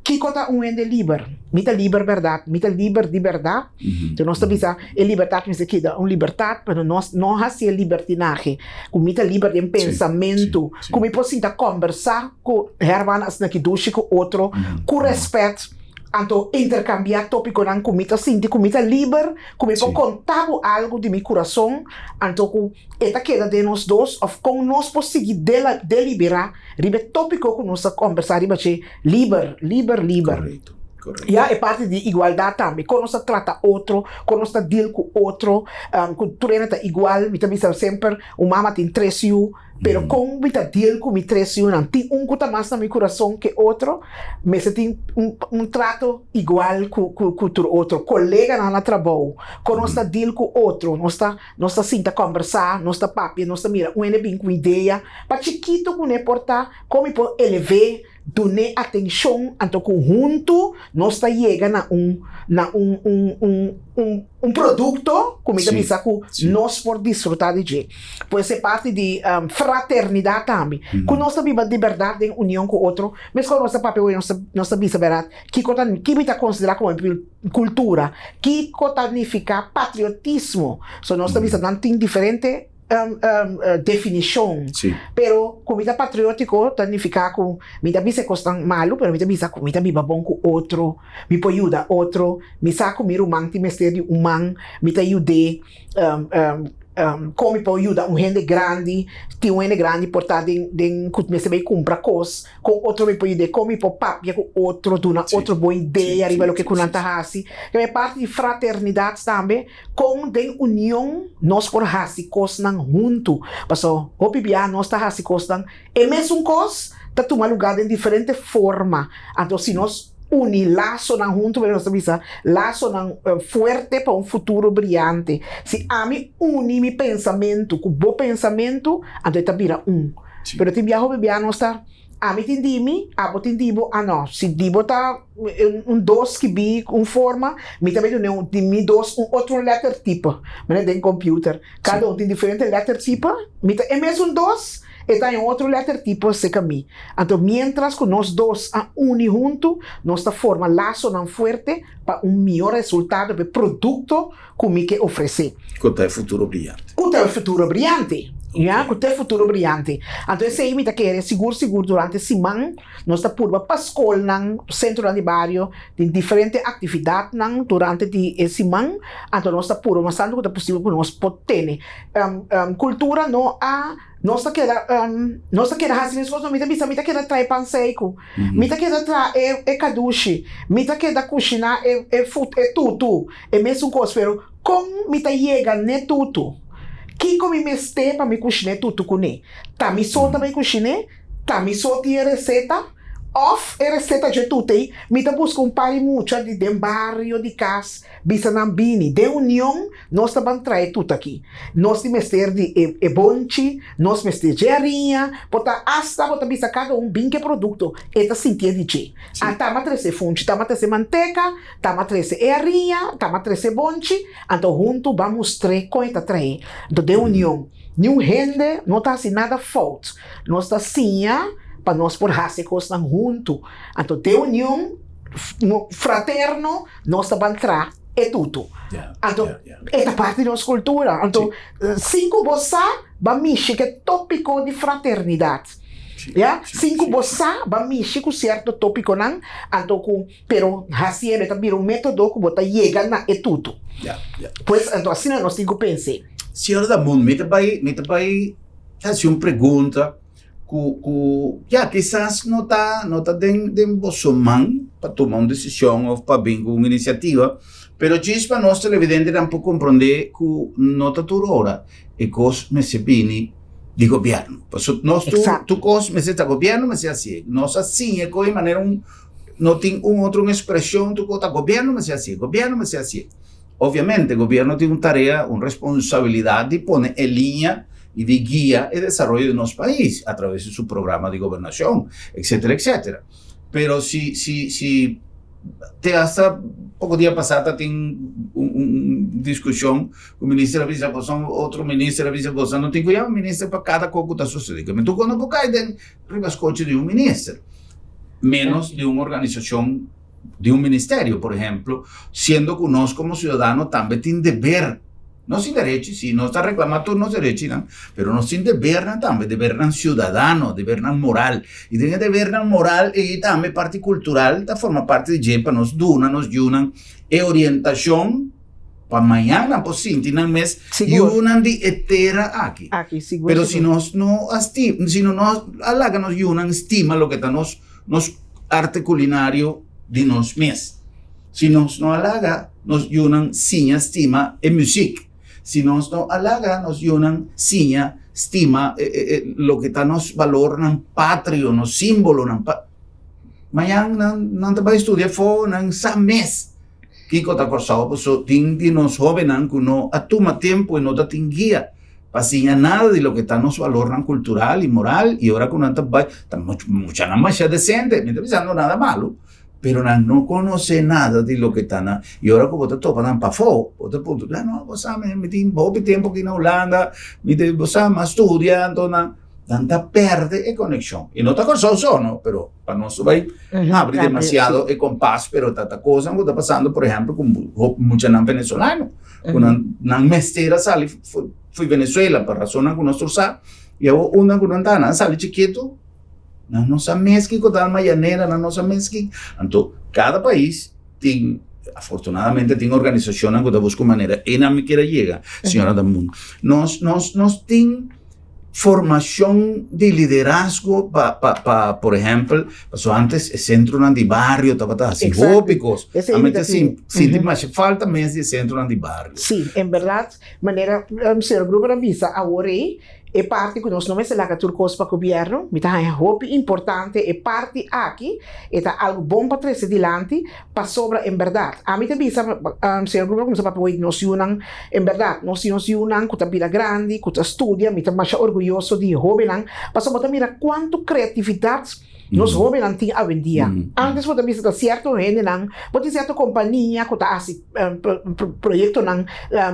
Kiko ta un hende liber? Mi ta liber bèrdat? Mi ta liber di bèrdat? Enton nos ta bisa e libertat mester keda un libertat, pero nos no hasi e libertinahe ku mi ta liber den pensamentu, ku mi por sinta kòmbersá ku Herman asina ki dushi ku otro, ku rèspèt. Anto interkambiá tópikonan ku mi ta sinti ku mi ta liber, ku mi por konta bo algu di mi kurason, anto ku e ta keda den nos dos òf kon nos por sigui deliberá riba e tópiko ku nos ta kòmbersá riba dje liber, liber, liber. Korekto, korekto. Ya e parti di igualdat tambe, kon nos ta trata otro, kon nos ta deal ku otro, ku tur hende ta igual, mi ta bisa semper un mama tin tres yu, Pero kon mi ta deal ku mi tres yunan? Tin un ku ta mas na mi kurason ke otro? Mester tin un un trato igual ku ku ku tur otro. Koleganan na trabou, kon nos ta deal ku otro? Nos ta nos ta sinta kòmbersá, nos ta papia, nos ta mira un hende bin ku idea, pa chikitu ku ne por ta, kon mi por elev'é Dun'é atenshon anto ku huntu nos ta yega na un na un un un un un produkto ku mi ta bisa ku nos por disfrutá di dje. Pues e parti di fraternidat tambe. Ku nos ta biba di bèrdat den union ku otro. Meskos nos ta papia oye nos ta nos ta bisa bèrdat kiko ta ki mi ta konsiderá komo kultura, kiko ta nifiká patriotismo. So nos ta bisa nan tin diferente. Definishon. Pero ku mi ta patriótiko ta nifiká ku mi ta bisa e kosnan malu, pero mi ta bisa ku mi ta biba bon ku otro, mi por yuda otro, mi sa ku mi ruman tin mester di un man, mi ta yud'é. Kon mi por yuda un hende grandi, tin un hende grandi por ta den den ku mester bai kumpra kos, kon otro mi por yud'é, kon mi por papia ku otro, duna otro bon idea riba loke ku nan ta hasi. E parti di fraternidat tambe. Kon den union nos por hasi kosnan huntu? Pasobra hopi bia nos ta hasi kosnan e mesun kos ta tuma lugá den diferente forma. Anto si nos uni lasonan huntu, manera nos ta bisa, lasonan fuerte pa un futuro briante. Si ami uni mi pensamentu ku bo pensamentu, anto e ta bira un. Pero tin bia hopi bia nos ta. Ami tin di mi, abo tin di bo, ah no, si di bo ta un dos skibí un forma, mi ta bay duna un di mi dos un otro lettertype, manera den computer, cada un tin diferente lettertype, mi ta e mesun dos, e ta haña un otro lettertype cerca mi. Anto mientras cu nos dos a uni hunto, nos ta forma lasonan fuerte pa un mihor resultado pa e producto ku mi ke ofresé. Ku ta e futuro briante. Ku ta e futuro briante, ya, ku ta e futuro briante. Anto esei mi ta kere sigur sigur durante siman nos ta purba pa skolnan, sentronan di bario, tin diferente aktividatnan durante di e siman, anto nos ta purba mas tantu ku ta posibel ku nos por tene. Kultura no a. Nos ta keda, nos ta keda hasi mes kos, no, mi ta bisa mi ta keda trae pan seiku, mi ta keda traha e e kadushi, mi ta keda kushiná e e fut e tutu, e mesun kos, pero kon mi ta yega n'e tutu? Kiko mi mester pa mi kushiná e tutu kuné? Ta mi so ta bai kushin'é? Ta mi so tin e reseta? Òf e reseta dje tutu ei mi ta buska un par di mucha di den bario di kas Bisa nan bini, den union nos ta ban trae tut aki. Nos tin mester di e e bonchi, nos mester dje hariña, por ta hasta bo ta bisa kada un bin ke produkto e ta sintié di dje. A tama trese funchi, tama trese manteka, tama trese e hariña, tama trese bonchi, anto huntu ban mustr'é kon e ta trae. Anto den union niun hende no ta hasi nada fout. Nos ta siña pa nos por hasi e kosnan huntu. Anto den union fraterno Nos ta ban tra e tutu. Anto e ta parti di nos kultura. Anto sin ku bo sa ba mishi ku e topiko di fraternidat. Ya, sin ku bo sa ba mishi ku sierto topikonan anto ku pero hasiendo e ta bira un metodo ku bo ta yega na e tutu. Pues anto asina nos tin ku pens'é. Señor Damon, mi ta bai mi ta bai hasi un pregunta. Ku ku ya kisas no ta no ta den den boso man pa tuma un desishon òf pa bin ku un inisiativa, pero djis pa nos televidentenan por komprondé ku no ta tur ora e kos mester bini di gobièrnu. Pasobra nos tur tur kos mester ta gobièrnu mester hasié. Nos a siña ku e manera un no tin un otro un ekspreshon tur kos ta gobièrnu mester hasié, gobièrnu mester hasié. Obviamente, gobierno tin un tarea, un responsabilidad di pone e liña y di guia e desaroyo di nos pais a traves di su programa di gobernacion, etcetera, etcetera. Pero si, si, si te hasta poco dia pasa ta tin un, un discusion cu minister a bisa boso, otro minister a bisa boso, no tin cu yama minister pa cada co cu ta sucede. Cu tur co no por cay den riba scochi di un minister, menos di un organisacion. di un ministerio, por ehemplo, siendo cu nos como ciudadano tambe tin deber. Nos tin derechi, si, nos ta reclama tur nos derechinan, pero nos tin debernan tambe, debernan ciudadano, debernan moral. Y den e debernan moral ey tambe parti cultural ta forma parti di dje pa nos duna nos yunan e orientacion pa mañan nan por sinti nan mes yunan di e tera aki. Aki, sigur, Pero si nos no a stima, si no a laga nos yunan stima loke ta nos nos arte culinario di nos mes. Si nos no a laga nos yunan siña stima e muzik, si nos no a laga nos yunan siña stima loke ta nos balornan patrio, nos simbolonan pa, mañan nan nan ta bai studia afó, nan sa mes kiko ta Kòrsou, pasobra tin di nos hóbennan ku no a tuma tempu i no ta tin guia pa siña nada di loke ta nos balornan kultural i moral, i ora ku nan ta bai, ta muchanan masha desente, mi ta bisando nada malu. Pero nan no conoce nada di loke ta na, y ora cu bo ta topa nan pafó, bo ta puntra, no, bo sa mi tin hopi tempo aki na Hulanda, mi ta, bo sa, mi a studia, anto nan, nan ta perde e conexion. Y no ta Kòrsou so, no, pero pa nos no bai habri demasiado e kompas, pero ta ta cosnan cu ta pasando, por ehempel, cu hopi muchanan venezolano, cu nan, nan mester a sali fo'i Venezuela pa rasonnan cu nos tur sa, y awor unda cu nan ta, nan a sali chikito, Nan no sa mes kiko ta alma llanera, nan no sa mes ki. Anto, kada pais tin, afortunadamente tin organisashonnan ku ta buska un manera. Einan mi kier a yega, señora Damun. Nos, nos, nos tin formashon di liderazgo pa, pa, pa, por ehèmpel, pasobra antes e sentronan di bario tabata hasi hopi kos. Esei mi ta sinti masha falta mes di e sentronan di bario. Sí, en bèrdat, manera señor Gruber a bisa awor ei, E parti ku nos no mester laga tur kos pa gobièrnu, mi ta haña hopi importante e parti aki, e ta algu bon pa trese dilanti, pasobra en bèrdat, ami ta bisa, señor Gruber a kuminsá papia hoy di nos yunan, en bèrdat, nos tin nos yunan ku ta bira grandi, ku ta studia, mi ta masha orguyoso di hóbennan, pasobra bo ta mira kuantu kreatividat nos hóbennan tin awendia. Ántes bo ta bisa ta sierto hendenan, bo tin sierto kompania ku ta hasi proyektonan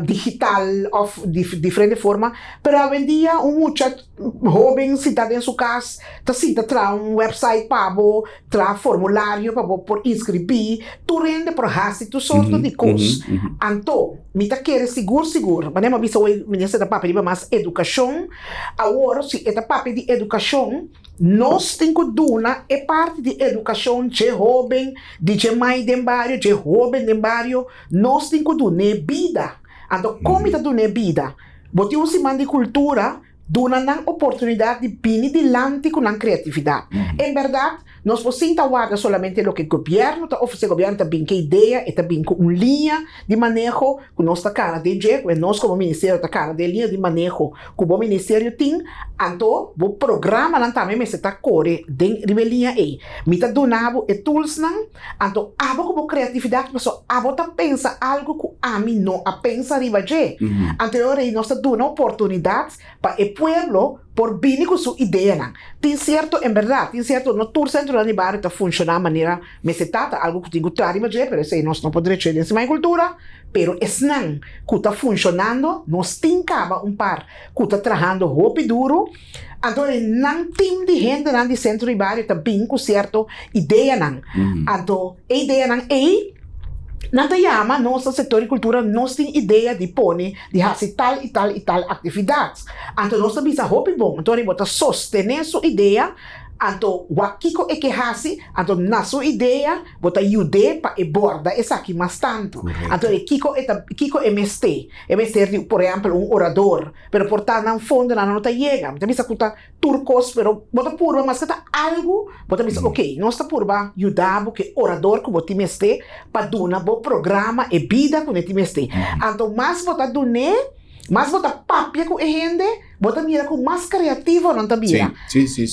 digital òf di diferente forma, pero awendia un mucha hóben sinta den su kas ta sinta traha un wèpsait pa bo, traha formulario pa bo por inskribí, tur hende por hasi tur sorto di kos. Anto mi ta kere sigur sigur, manera mi a bisa hoy minister ta papia riba mas edukashon, awor si e ta papia di edukashon, Nos tin ku duna e parti di edukashon dje hóben, di dje mai den bario, dje hóben den bario, nos tin ku dun'é bida. Anto kon mi ta dun'é bida? Bo tin un siman di kultura, duna nan oportunidat di bini dilanti ku nan kreatividat. En bèrdat, nos por sinta warda solamente loke gobièrnu ta ofresé, gobièrnu ta bin ku e idea, e ta bin ku un liña di maneho ku nos ta kana den dje, ku nos komo ministerio ta kana den liña di maneho ku bo ministerio tin, anto bo programanan tambe mester ta kore den riba e liña ei. Mi ta duna bo e toolsnan, anto abo ku bo kreatividat pasobra abo ta pensa algu ku ami no a pensa riba dje. Anto e ora ei nos ta duna oportunidat pa e pueblo por bini ku su ideanan. Tin sierto, en bèrdat, tin sierto, no tur sentronan di bario ta funshoná manera mester ta, ta algu ku tin ku traha riba dje, pero esei nos no por drecha den Siman di Kultura. Pero esnan ku ta funshonando, nos tin kaba un par ku ta trahando hopi duru, anto e nan tim di hendenan di sentro di bario ta bin ku sierto ideanan. Anto e ideanan ei, nan ta yama nos na sektor di kultura, nos tin idea di pone, di hasi tal i tal i tal aktividat. Anto nos ta bisa hopi bon, anto bo ta sostené su idea, anto wak kiko e ke hasi, anto na su idea bo ta yud'é pa e borda esaki mas tantu. Anto e kiko e ta, kiko e mester? E mester di, por ehèmpel, un orador, pero por ta nan fondonan no ta yega. Mi ta bisa ku ta tur kos, pero bo ta purba maske ta algu, bo ta bisa ok, nos ta purba yuda bo ku e orador ku bo tin mester pa duna bo programa e bida ku ne tin mester. Anto mas bo ta dun'é, Mas bo ta papia ku e hende, bo ta mira ku mas kreativo nan ta bira.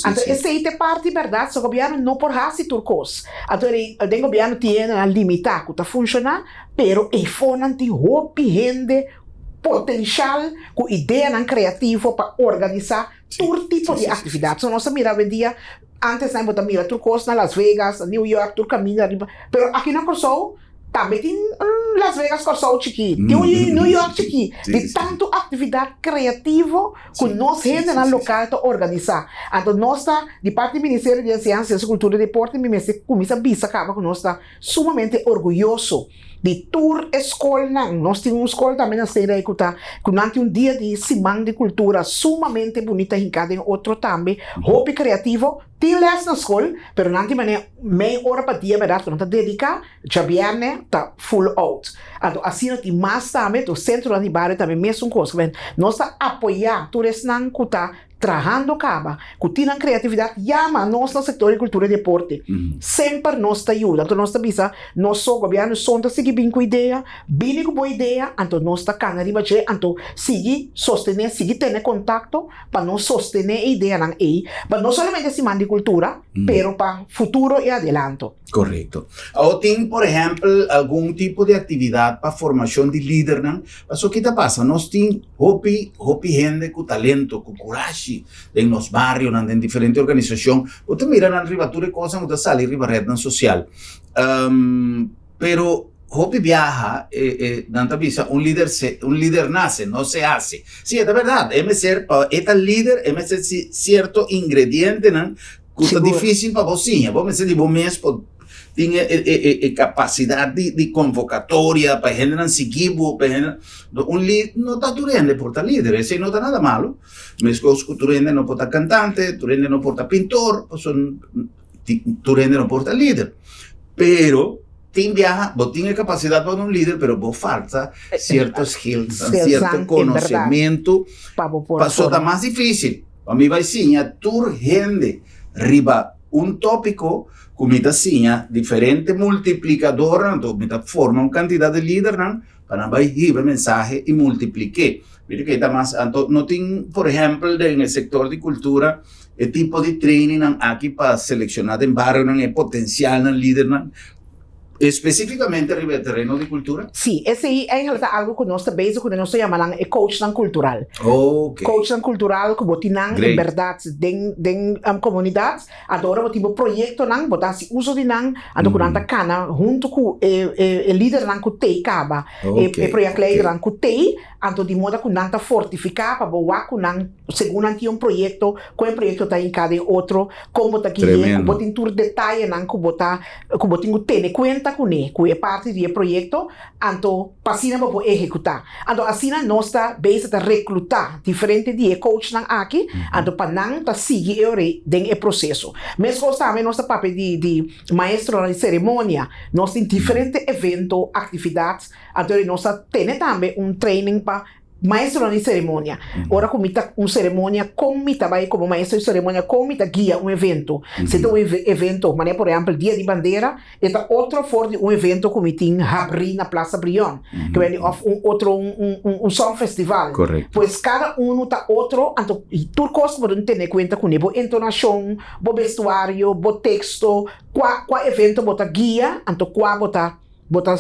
Anto esei ta e parti bèrdat, so gobièrnu no por hasi tur kos. Anto den gobièrnu tin hendenan limitá ku ta funshoná, pero eifonan tin hopi hende potenshal ku ideanan kreativo pa organisá tur tipo di aktividat. So nos ta mira awendia, ántes nan bo ta mira tur kos na Las Vegas, na New York, tur kaminda riba, pero aki na Kòrsou. Tambe tin un Las Vegas Kòrsou chikí, tin un New York chikí, di tantu aktividat kreativo ku nos hendenan lokal ta organisá. Anto nos ta, di parti di Ministerio di Enseñansa, Siensia, Kultura i Deporte, mi mester kuminsá bisa kaba ku nos ta sumamente orguyoso di tur e skolnan. Nos tin un skol tambe na Steenrijk ku ta, ku nan tin un dia di siman di kultura sumamente bunita hinká den otro tambe, hopi kreativo. Tin les na skol, pero nan tin manera mei ora pa dia bèrdat ku nan ta dediká, djabièrnè ta full out. Anto asina tin mas tambe, to sentronan di bario tambe mesun kos. Nos ta apoyá tur esnan ku ta trahando kaba, ku tin nan kreatividat, yama nos na sektor di kultura i deporte. Semper nos ta yuda. Anto nos ta bisa, nos so, gobièrnu son ta sigui bin ku idea, bini ku bo idea, anto nos ta kana riba dje, anto sigui sostené, sigui tene kontakto pa nos sostené e ideanan ei, pa no solamente Siman di Kultura, pero pa futuro i adelanto. Korekto. Awor tin, por ehèmpel, algun tipo di aktividat pa formashon di lidernan? Pasobra ki ta pasa? Nos tin hopi, hopi hende ku talento, ku kurashi den nos barionan, den diferente organisashon. Bo ta mira nan riba tur e kosnan ku ta sali riba retnan sosial. Pero hopi biaha e e nan ta bisa un lider se un lider nase no se hase. Si e ta berdad e mester pa e ta lider e mester si cierto ingredientenan cu ta dificil pa bo siña. Bo mester di bo mes por tin e e e e capacidad di di convocatoria pa e hendenan sigui bo pa e hendenan un li no ta tur hende por ta lider esey no ta nada malo. Mescos cu tur hende no por ta cantante tur hende no por ta pintor pasobra Tur hende no por ta lider, pero tin biaha bo tin e capacidad pa un lider, pero bo falta cierto skills, cierto conocemento, paso ta mas dificil. Pa mi bai siña tur hende riba un topico cu mi ta siña diferente multiplicadornan, anto mi ta forma un cantidad di lidernan pa nan bai hiba e mensahe y multiplique. Mira ke ta mas, anto no tin, por ehempel, den e sector di cultura, E tipo di trainingnan aki pa selecciona den barionan e potencialnan lidernan, especificamente riba e tereno di cultura? Sí, esei eigenlijk ta algo cu nos ta bezig cu nos ta yama nan e coachnan cultural. Ok. Coachnan cultural cu bo tin nan en berdad den den comunidad, anto ora bo tin bo proyectonan bo ta haci uso di nan, anto cu nan ta cana hunto cu e e lidernan cu tei caba, e projectleidernan cu tei, anto di moda cu nan ta fortifica pa bo wak cu nan Segun nan tin un proyekto, kon e proyekto ta hinká den otro, kon bo ta gui'é, ku bo tin tur detayenan ku bo ta ku bo tin ku tene kuenta kuné ku e parti di e proyekto, anto pa asina bo por ehekutá. Anto asina nos ta bezig ta reklutá diferente di e coachnan aki, anto pa nan ta sigui e ora den e proseso. Meskos tambe nos ta papia di di maestronan di seremonia, nos tin diferente evento, aktividat, anto nos ta tene tambe un training pa Maestronan di seremonia. Ora ku mi ta un seremonia, kon mi ta bai komo maestro di seremonia, kon mi ta guia un evento? Si ta un evento, manera por ehèmpel Dia di Bandera, e ta otro for di un evento ku mi tin habrí na Plaza Brion, ke bini òf un otro un un songfestival. Pues kada unu ta otro, anto tur kos ku bo debe tene kuenta kuné, bo entonashon, bo bestuario, bo teksto, kua kua evento bo ta guia, anto kua bo ta Bo ta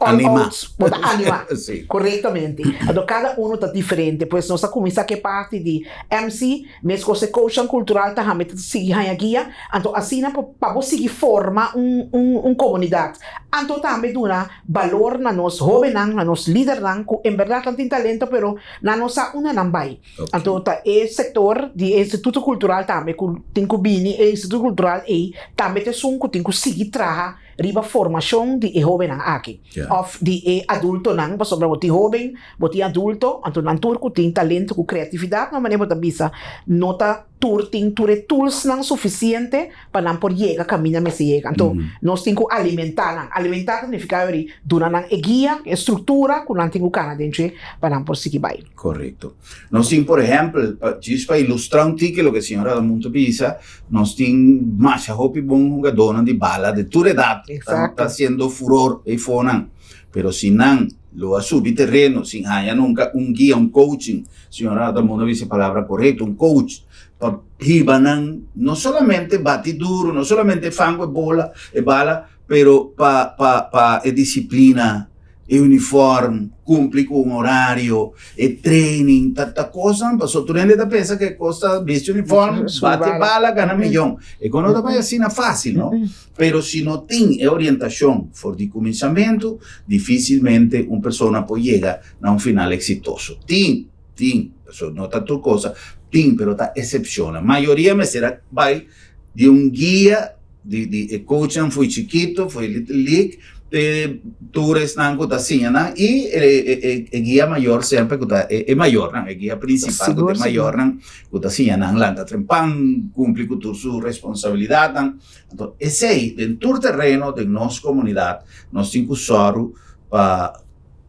all Anima. out, bo ta anima. Sí. Korektamente. Anto kada uno ta diferente. Pues nos a kuminsá ku e parti di MC, meskos e coachnan kultural ta hami ta sigui haña guia. Anto asina pa pa bo sigui forma un un un komunidat. Anto tambe duna balor na nos hóbennan, na nos lidernan ku en bèrdat nan tin talento pero nan no sa unda nan bai. Anto ta e sektor di e instituto kultural tambe ku tin ku bini, e instituto kultural ei tambe ta esun ku tin ku sigui traha riba formashon di e hóbennan aki òf di e adultonan, pasobra bo tin hóben, bo tin adulto, anto nan tur ku tin talento ku kreatividat, nan manera bo ta bisa no ta tur tin tur e toolsnan sufisiente pa nan por yega kaminda mester yega. Anto nos tin ku alimentá nan. Alimentá ta nifiká yori duna nan e guia, e struktura ku nan tin ku kana den dje pa nan por sigui bai. Korekto. Nos tin por ehèmpel, pa djis pa ilustrá un tiki loke señor Adamun ta bisa, nos tin masha hopi bon hugadónan di bala di tur edat ta ta hasiendo furor eifonan. Pero si nan lo a subi tereno sin haña nunka un guia, un coaching, señor Adamun a bisa e palabra korekto, un coach, pa hiba nan no solamente bati duru, no solamente fangu e bola, e bala, pero pa pa pa e disiplina. E uniform, cumpli cu un horario, e training, ta ta cosnan paso tur hende ta pensa cu e cos ta bisti uniform, bati bala, gana miyon. E cos no ta bay asina facil, no? Pero si no tin e orientacion for di cuminsamentu, dificilmente un persona por yega na un final exitoso. Tin, tin, paso no ta tur cosa, tin, pero ta excepcionnan. Mayoria mester a bay di un guia Di di e coachnan fo'i chikito, fo'i Little League, te tur esnan ku ta siña nan i e e e guia mayor semper ku ta e e mayornan, e guia principal ku ta e mayornan ku ta siña nan lanta trempan, kumpli ku tur su responsabilidatnan. Anto esei den tur tereno den nos komunidat nos tin ku sòru pa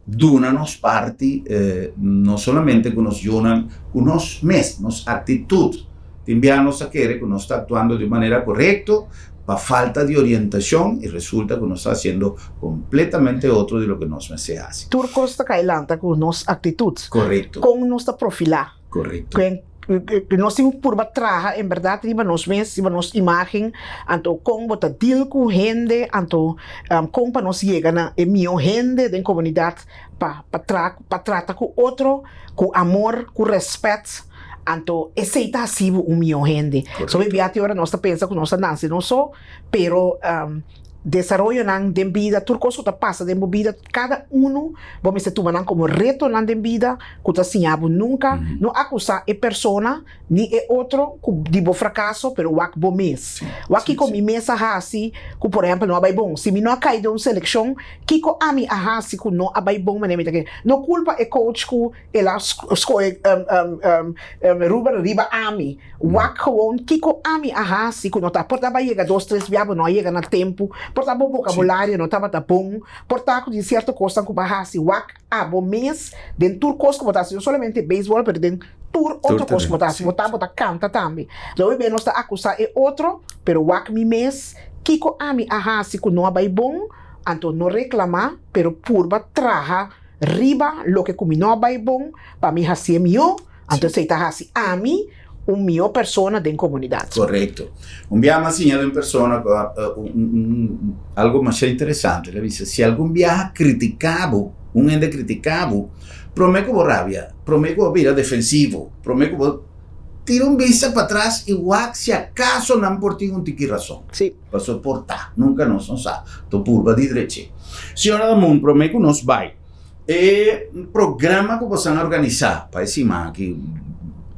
duna nos parti, no solamente ku nos yunan, ku nos mes, nos aktitut. Tin bia nos ta kere ku nos ta aktuando di un manera korekto, pa falta di orientashon i resulta ku nos ta hasiendo kompletamente otro di loke nos mester hasi. Tur kos ta kai lanta ku nos aktitut. Korekto. Kon nos ta profilá. Korekto. Nos tin ku purba traha en bèrdat riba nos mes, riba nos imágen, anto kon bo ta deal ku hende, anto kon pa nos yega na e mihó hende den komunidat pa pa tra pa trata ku otro ku amor, ku rèspèt, anto esei ta hasi bo un mihó hende. So mi bia tin ora nos ta pensa ku nos ta nase nos so, pero desaroyonan den bida, tur kos ku ta pasa den bo bida, kada unu bo mester tuma nan komo retonan den bida ku ta siña bo nunka no akusá e persona ni e otro ku di bo frakaso, pero wak bo mes. Wak kiko mi mes a hasi ku por ehèmpel no a bai bon. Si mi no a kai den un selekshon, kiko ami a hasi ku no a bai bon manera mi ta kere? No kulpa e coach ku El a skohe Ruben riba ami. Wak gewoon kiko ami a hasi ku no ta. Por ta bo a yega dos tres bia bo no a yega na tempu. Por ta bo bokabulario no tabata bon. Por ta ku tin sierto kosnan ku bo a hasi. Wak abo mes den tur kos ku bo ta hasi. No solamente beisbòl pero den tur otro kos ku bo ta hasi. Bo ta bo ta kanta tambe. Loke bia nos ta akusá e otro pero wak mi mes kiko ami a hasi ku no a bai bon. Anto no reklamá pero purba traha. Riba loke ku mi no a bai bon, pa mi hasié mihó, anto esei ta hasi ami un mihó persona den komunidat. Korekto. Un biaha mi a siña den persona ku un algu masha interesante. El a bisa, si algun biaha kritiká bo, un hende kritiká bo, promé ku bo rabia, promé ku bo bira defensivo, promé ku bo tira un bista patras i wak si akaso nan por tin un tiki rason. Sí. Pasobra por ta, nunka nos no sa. To purba di drechi. Señora Ramon, promé ku nos bai, e programa ku bosan a organisá pa e siman aki,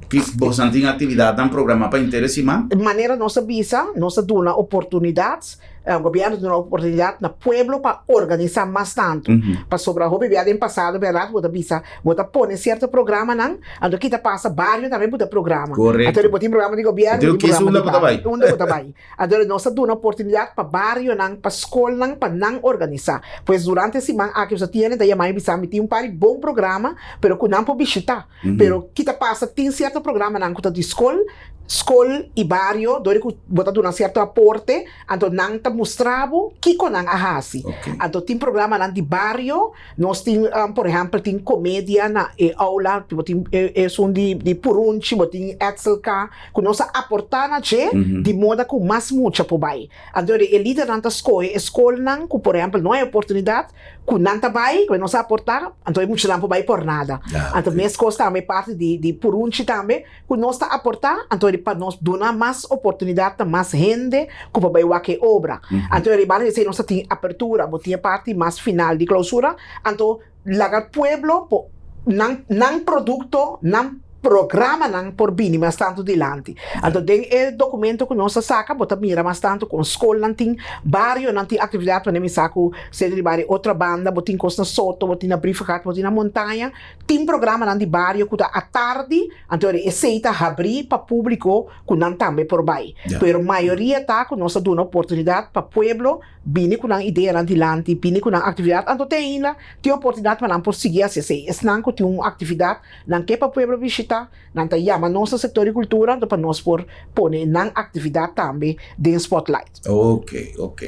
ki bosan tin aktividatnan programá pa henter e siman? Manera nos a bisa, nos a duna oportunidat, gobièrnu a duna oportunidat na pueblo pa organisá mas tantu. Pasobra hopi bia den pasado bèrdat bo ta bisa, Bo ta pone cierto programanan, anto kita pasa bario tambe bo ta programa. Correcto. Anto bo tin programa di gobierno, Anto bo tin kies programa unda di bo ta bario. bai. Unda bo ta bai. Anto nos ta duna oportunidad pa barionan, pa scolnan, pa nan organisa. Pues durante e siman aki boso tiene ta yama mi bisa mi tin un par di bon programa, pero cu nan por bishita. Pero kita pasa tin cierto programanan cu ta di scol, scol y bario, dor di cu bo ta duna cierto aporte, anto nan ta mustra bo kico nan a haci. Anto tin programanan di bario. Nos tin, por ehèmpel, tin komedia na e aula, bo tin esun di di purunchi, bo tin Etselka, ku nos a aportá na dje di moda ku mas mucha por bai. Anto e lidernan ta skohe e skolnan ku, por ehèmpel, no hay oportunidat ku nan ta bai, ku nos a aportá, anto e muchanan por bai por nada. Anto meskos tambe parti di di purunchi tambe. Ku nos ta aportá, anto pa nos duna mas oportunidat na mas hende ku por bai wak e obra. Anto riba esei nos ta tin apertura, bo tin e parti mas final di klousura, anto laga pueblo por nan nan produkto, nan programanan por bini mas tantu dilanti. Anto den e dokumento ku nos a saka bo ta mira mas tantu kon skolnan tin, barionan tin aktividat, manera mi sa ku Centro di Bario Otra Banda, bo tin kos na Soto, bo tin na Brievengat, bo tin na Montaña. Tin programanan di bario ku ta atardi, anto esei ta habrí pa públiko ku nan tambe por bai. Pero mayoria ta ku nos ta duna oportunidat pa pueblo bini ku nan ideanan dilanti, bini ku nan aktividat, anto te ainda tin oportunidat pa nan por sigui hasi esei. Esnan ku tin un aktividat nan ke pa pueblo bishitá, nan ta yama nos na sektor di kultura anto pa nos por pone nan aktividat tambe den spotlight. Ok, ok.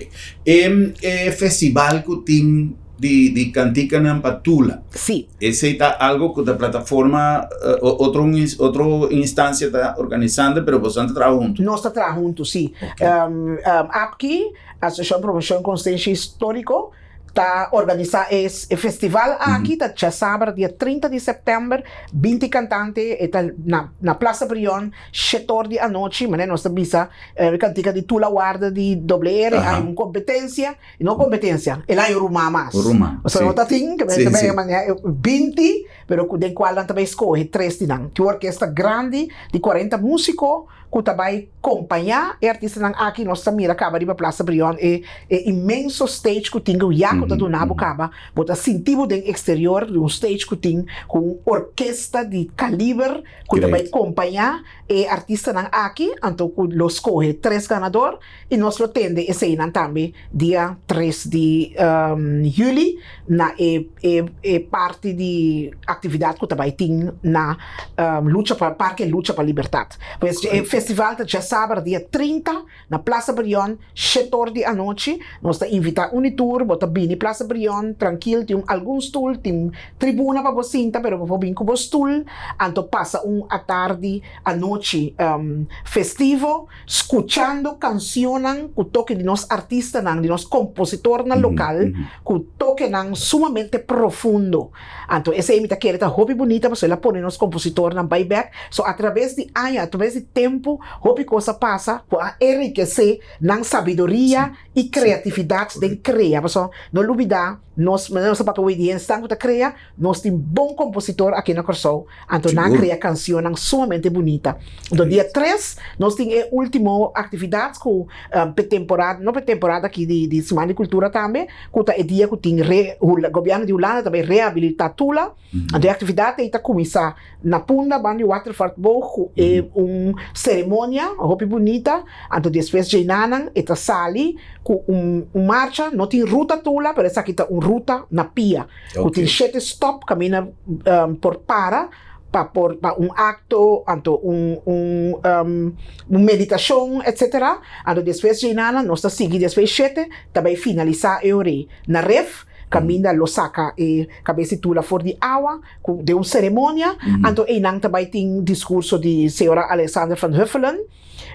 E festival ku tin di di kantikanan pa Tula. Sí. Esei ta algo ku ta plataforma otro otro instansia ta organisando pero boso ta traha huntu. Nos ta traha huntu, sí. Ok. APKI, Asosiashon Promoshon Konsensia Históriko. Ta organisá e e festival aki ta djasabra dia 30 di sèptèmber, 20 kantante, e ta na na Plaza Brion, shetor di anochi, manera nos ta bisa e kantika di Tula Warda di Doble R, hay un kompetensia, no kompetensia, el hay un ruman mas. Un ruman, si. No ta tin, ta bay manera 20, pero ku den kual nan ta bay skohe tres di nan. Tin un orkesta grandi di 40 músiko ku ta bai kompañá e artistanan aki. Nos ta mira kaba riba Plaza Brion e e inmenso stage ku tin ku ya ku ta duna bo kaba bo ta sinti bo den eksterior di un stage ku tin ku un orkesta di kaliber ku ta bai kompañá e artistanan aki, anto ku lo skohe tres ganador i nos lo tende eseinan tambe dia 3 di juli na e e e parti di aktividat ku ta bai tin na Lucha pa Parke Lucha pa Libertat. Pues e festival ta djasabra dia 30 na Plaza Brion shetor di anochi. Nos ta invitá un i tur, bo ta bini Plaza Brion trankil, tin algun stul, tin tribuna pa bo sinta pero bo por bin ku bo stul anto pasa un atardi anochi festivo. Skuchando kansionnan ku toke di nos artistanan, di nos kompositornan lokal, ku tokenan sumamente profundo. Anto esei mi ta kere ta hopi bunita pasobra el a pone nos kompositornan bai bèk. So atraves di aña, atraves di tempu, hopi kos a pasa ku a enrikesé nan sabiduria i kreatividat den krea. Pasobra no lubidá nos, manera nos a papia di hende ku ta krea, Nos tin bon kompositor aki na Kòrsou, anto nan a krea kansionnan sumamente bunita. Anto dia 3 nos tin e último aktividat ku p'e temporada, no p'e temporada aki di di Siman di Kultura tambe, ku ta e dia ku tin re gobièrnu di Hulanda ta bai rehabilitá Tula. Anto e aktividat ei ta kuminsá na Punda banda di Watervaartboog ku e un seremonia hopi bunita, anto despues djeinanan e ta sali ku un un marcha, no tin ruta Tula pero esaki ta un ruta na pia. Ku tin shete stop kaminda por para pa por pa un akto anto un un un meditashon etsetera. Anto despues djeinana nos ta sigui despues shete ta bai finalisá e orei na ref kaminda lo saka e kabes di tula for di awa ku den un seremonia anto einan ta bai tin diskurso di señora Alexander van Huffelen.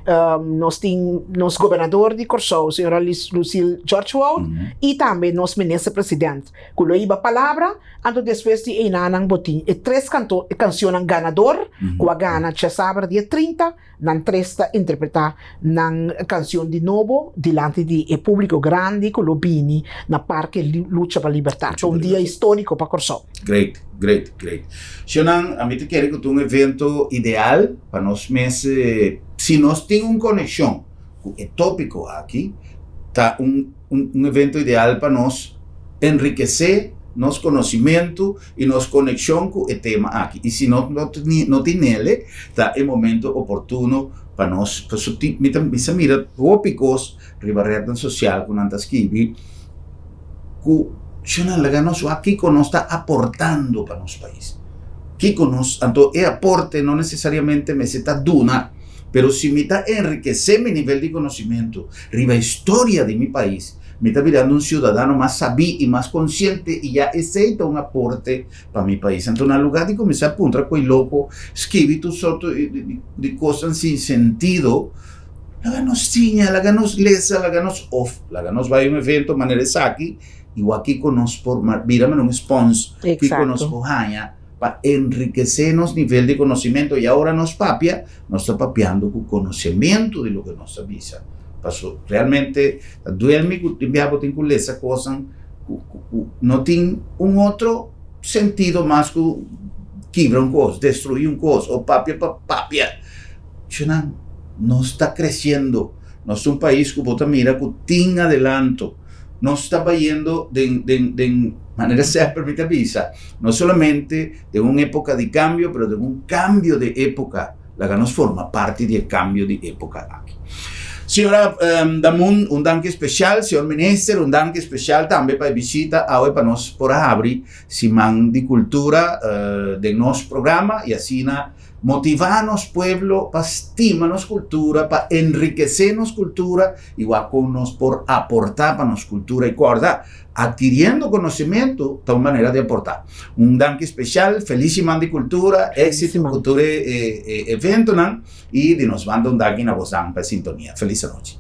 Nos tin nos gobernador di Kòrsou, señora Lucille George-Wout, i tambe nos minister president ku lo hiba palabra. Anto despues di einanan bo tin e tres kanto, e kansionnan ganador ku a gana djasabra dia 30, nan tres ta interpretá nan kansion di nobo dilanti di e públiko grandi ku lo bini na Parke Lucha pa Libertat. Ta un dia históriko pa Kòrsou. Great, great, great. Shownan, ami ta kere ku ta un evento ideal pa nos mes, si nos tin un konekshon ku e tópiko aki, ta un un evento ideal pa nos enrikesé nos konosimentu i nos konekshon ku e tema aki. I si nos no no tin nele, ta e momento oportuno pa nos, pasobra tin mi ta bisa mira hopi kos riba retnan sosial ku nan ta skibi, ku shana laga nos wak kiko nos ta aportando pa nos pais. Kiko nos, anto e aporte no nesesariamente mester ta duna, pero si mi ta enrikesé mi nivel di konosimento riba historia di mi pais, mi ta birando un siudadano mas sabí i mas konsiente i ya esei ta un aporte pa mi pais. Anto na lugá di kuminsá puntra ko'i loko, skibi tur sorto di kosnan sin sentido, Laga nos siña, laga nos lesa, laga nos of laga nos bai un evento manera esaki i wak kiko nos por bira manera un spons, kiko nos por haña pa enrikesé nos nivel di konosementu. I ora nos papia, nos ta papiando ku konosementu di loke nos ta bisa. Paso realmente ta duel mi ku tin biaha bo tin ku lesa kosnan ku ku no tin un otro sentido mas ku kibra un kos, destruí un kos o papia pa papia. Shunan, nos ta creciendo. Nos ta un pais cu bo ta mira cu tin adelanto. Nos ta bayendo den, den, den, manera semper mi ta bisa, no solamente den un epoca di cambio, pero den un cambio di epoca. Laga nos forma parti di e cambio di epoca aki. Señora Damun, un danki special. Señor Minister, un danki special tambe pa e bishita awe pa nos por a habri Siman di Cultura den nos programa y asina Motivá nos pueblo pa stima nos kultura, pa enrikesé nos kultura i wak kon nos por aportá pa nos kultura. I kòrda, atkiriendo konosementu ta un manera di aportá. Un danki spesial, felis siman di kultura, éksito ku tur e eventonan i di nos banda un danki na bosnan pa e sintonia. Felis anochi.